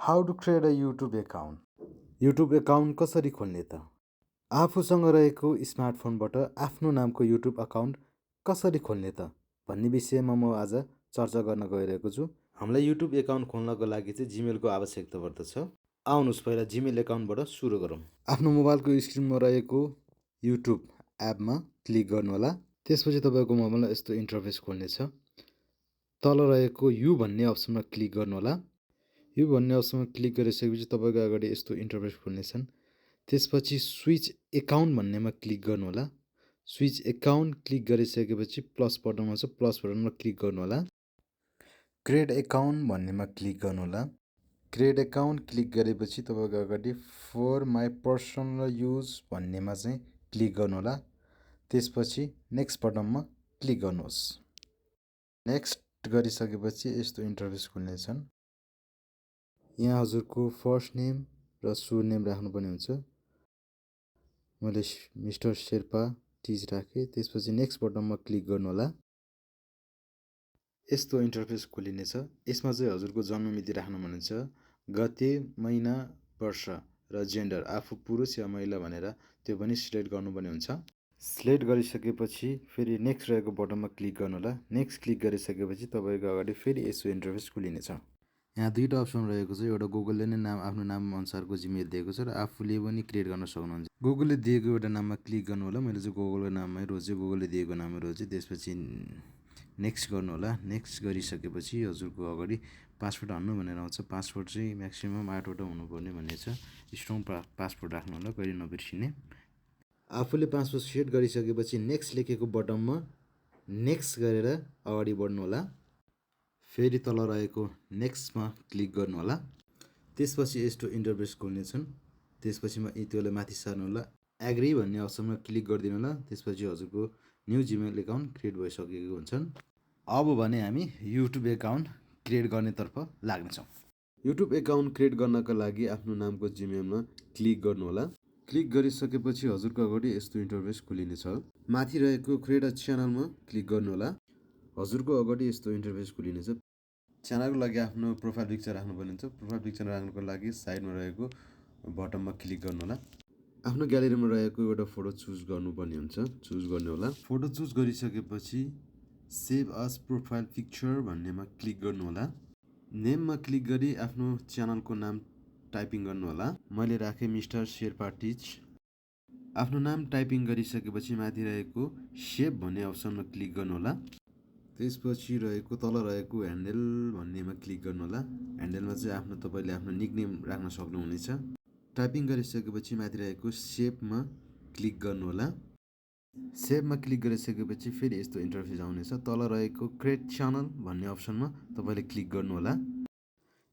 How to create a YouTube account. YouTube account कसरी खोल्ने त? आफूसँग रहेको स्मार्टफोनबाट आफ्नो नामको युट्युब अकाउन्ट कसरी खोल्ने त भन्ने विषयमा म आज चर्चा गर्न गइरहेको छु। हामीलाई युट्युब एकाउन्ट खोल्नको लागि चाहिँ जिमेलको आवश्यकता पर्दछ। आउनुहोस् पहिला जिमेल एकाउन्टबाट सुरु गरौँ। आफ्नो मोबाइलको स्क्रिनमा रहेको युट्युब एपमा क्लिक गर्नुहोला। त्यसपछि तपाईँको मोबाइलमा यस्तो इन्टरफेस खोल्नेछ। तल रहेको यु भन्ने अप्सनमा क्लिक गर्नुहोला। यो भन्ने अप्सनमा क्लिक गरिसकेपछि तपाईँको अगाडि यस्तो इन्टरफेस खोल्नेछन्। त्यसपछि स्विच एकाउन्ट भन्नेमा क्लिक गर्नुहोला। स्विच एकाउन्ट क्लिक गरिसकेपछि प्लस बटनमा छ, प्लस बटनमा क्लिक गर्नुहोला। क्रिएट एकाउन्ट भन्नेमा क्लिक गर्नुहोला। क्रिएट एकाउन्ट क्लिक गरेपछि तपाईँको अगाडि फर माई पर्सनल युज भन्नेमा चाहिँ क्लिक गर्नुहोला। त्यसपछि नेक्स्ट बटनमा क्लिक गर्नुहोस्। नेक्स्ट गरिसकेपछि यस्तो इन्टरफेस खुल्नेछन्। यहाँ हजुरको फर्स्ट नेम र सुर नेम राख्नुपर्ने हुन्छ। मैले मिस्टर शेर्पा टिज राखेँ। त्यसपछि नेक्स्ट बटनमा क्लिक गर्नुहोला। यस्तो इन्टरफेस खोलिनेछ। यसमा चाहिँ हजुरको जन्ममिति राख्नु भन्नुहुन्छ, गते, महिना, वर्ष र जेन्डर आफू पुरुष या महिला भनेर त्यो पनि सिलेक्ट गर्नुपर्ने हुन्छ। सिलेक्ट गरिसकेपछि फेरि नेक्स्ट रहेको बटनमा क्लिक गर्नुहोला। नेक्स्ट क्लिक गरिसकेपछि तपाईँको अगाडि फेरि यस्तो इन्टरफेस खुलिनेछ। यहाँ दुईवटा अप्सन रहेको छ। एउटा गुगलले नै आफ्नो नाम अनुसारको जिमेल दिएको छ र आफूले पनि क्रिएट गर्न सक्नुहुन्छ। गुगलले दिएको एउटा नाममा क्लिक गर्नु होला। मैले चाहिँ गुगलको नाममै रोजेँ, गुगलले दिएको नाममै रोजेँ। त्यसपछि नेक्स्ट गर्नु होला। नेक्स्ट गरिसकेपछि हजुरको अगाडि पासवर्ड हाल्नु भनेर आउँछ। पासवर्ड चाहिँ म्याक्सिमम् 8वटा हुनुपर्ने भन्ने छ। स्ट्रङ पासवर्ड राख्नु होला, कहिले नबिर्सिने। आफूले पासवर्ड सेट गरिसकेपछि नेक्स्ट लेखेको बटनमा नेक्स्ट गरेर अगाडि बढ्नु होला। फेरि तल रहेको नेक्स्टमा क्लिक गर्नु होला। त्यसपछि यस्तो इन्टरफेस खोल्नेछन्। त्यसपछि त्यसलाई माथि सार्नु होला। एग्री भन्ने अप्सनमा क्लिक गरिदिनु होला। त्यसपछि हजुरको न्यू जिमेल एकाउन्ट क्रिएट भइसकेको हुन्छन्। अब भने हामी युट्युब एकाउन्ट क्रिएट गर्नेतर्फ लाग्नेछौँ। युट्युब एकाउन्ट क्रिएट गर्नका लागि आफ्नो नामको जिमेलमा क्लिक गर्नु होला। क्लिक गरिसकेपछि हजुरको अगाडि यस्तो इन्टरफेस खुलिनेछ। माथि रहेको क्रिएट अ च्यानलमा क्लिक गर्नु होला। हजुरको अगाडि यस्तो इन्टरफेस खुलिनेछ। च्यानलको लागि आफ्नो प्रोफाइल पिक्चर राख्नुपर्ने हुन्छ। प्रोफाइल पिक्चर राख्नुको लागि साइडमा रहेको बटनमा क्लिक गर्नु होला। आफ्नो ग्यालेरीमा रहेको एउटा फोटो चुज गर्नुपर्ने हुन्छ। चुज गर्नु होला। फोटो चुज गरिसकेपछि सेभ एज प्रोफाइल पिक्चर भन्नेमा क्लिक गर्नु होला। नेममा क्लिक गरी आफ्नो च्यानलको नाम टाइपिङ गर्नु होला। मैले राखेँ मिस्टर शेर्पा टिच। आफ्नो नाम टाइपिङ गरिसकेपछि माथि रहेको सेभ भन्ने अप्सनमा क्लिक गर्नु होला। त्यसपछि रहेको तल रहेको ह्यान्डल भन्नेमा क्लिक गर्नु होला। ह्यान्डलमा चाहिँ तपाईँले आफ्नो निकनेम राख्न सक्नुहुनेछ। टाइपिङ गरिसकेपछि माथि रहेको सेभमा क्लिक गर्नु होला। सेभमा क्लिक गरिसकेपछि फेरि यस्तो इन्टरफेस आउनेछ। तल रहेको क्रिएट च्यानल भन्ने अप्सनमा तपाईँले क्लिक गर्नु होला।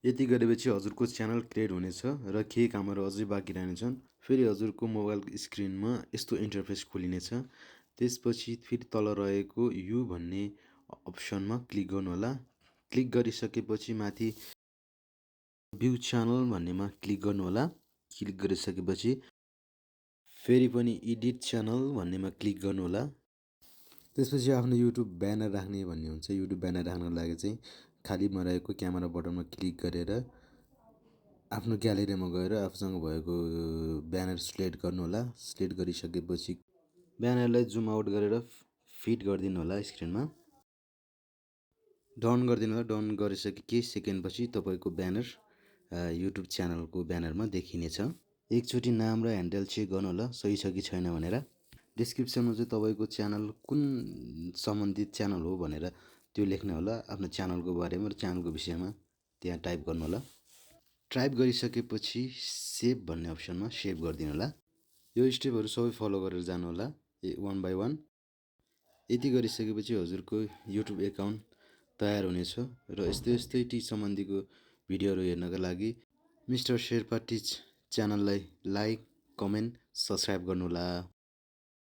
यति गरेपछि हजुरको च्यानल क्रिएट हुनेछ र केही कामहरू अझै बाँकी रहनेछन्। फेरि हजुरको मोबाइल स्क्रिनमा यस्तो इन्टरफेस खोलिनेछ। त्यसपछि फेरि तल रहेको यु भन्ने अप्सनमा क्लिक गर्नु होला। क्लिक गरिसकेपछि माथि भ्यू च्यानल भन्नेमा क्लिक गर्नु होला। क्लिक गरिसकेपछि फेरि पनि एडिट च्यानल भन्नेमा क्लिक गर्नु होला। त्यसपछि आफ्नो युट्युब ब्यानर राख्ने भन्ने हुन्छ। युट्युब ब्यानर राख्नको लागि चाहिँ खालीमा रहेको क्यामेरा बटनमा क्लिक गरेर आफ्नो ग्यालेरीमा गएर आफूसँग भएको ब्यानर सिलेक्ट गर्नु होला। सिलेक्ट गरिसकेपछि ब्यानरलाई जुम आउट गरेर फिट गरिदिनु होला स्क्रिनमा। डन गरिदिनु होला। डन गरिसके केही सेकेन्डपछि तपाईँको ब्यानर युट्युब च्यानलको ब्यानरमा देखिनेछ। एकचोटि नाम र ह्यान्डल चेक गर्नु होला सही छ कि छैन भनेर। डिस्क्रिप्सनमा चाहिँ तपाईँको च्यानल कुन सम्बन्धित च्यानल हो भनेर त्यो लेख्नु होला। आफ्नो च्यानलको बारेमा र च्यानलको विषयमा त्यहाँ टाइप गर्नु होला। टाइप गरिसकेपछि सेभ भन्ने अप्सनमा सेभ गरिदिनु होला। यो स्टेपहरू सबै फलो गरेर जानु होला 1 बाई 1। यति गरिसकेपछि हजुरको युट्युब एकाउन्ट तयार हुनेछ र यस्तै टिच सम्बन्धीको भिडियोहरू हेर्नका लागि मिस्टर शेर्पा टिच च्यानललाई लाइक, कमेन्ट, सब्सक्राइब गर्नुहोला।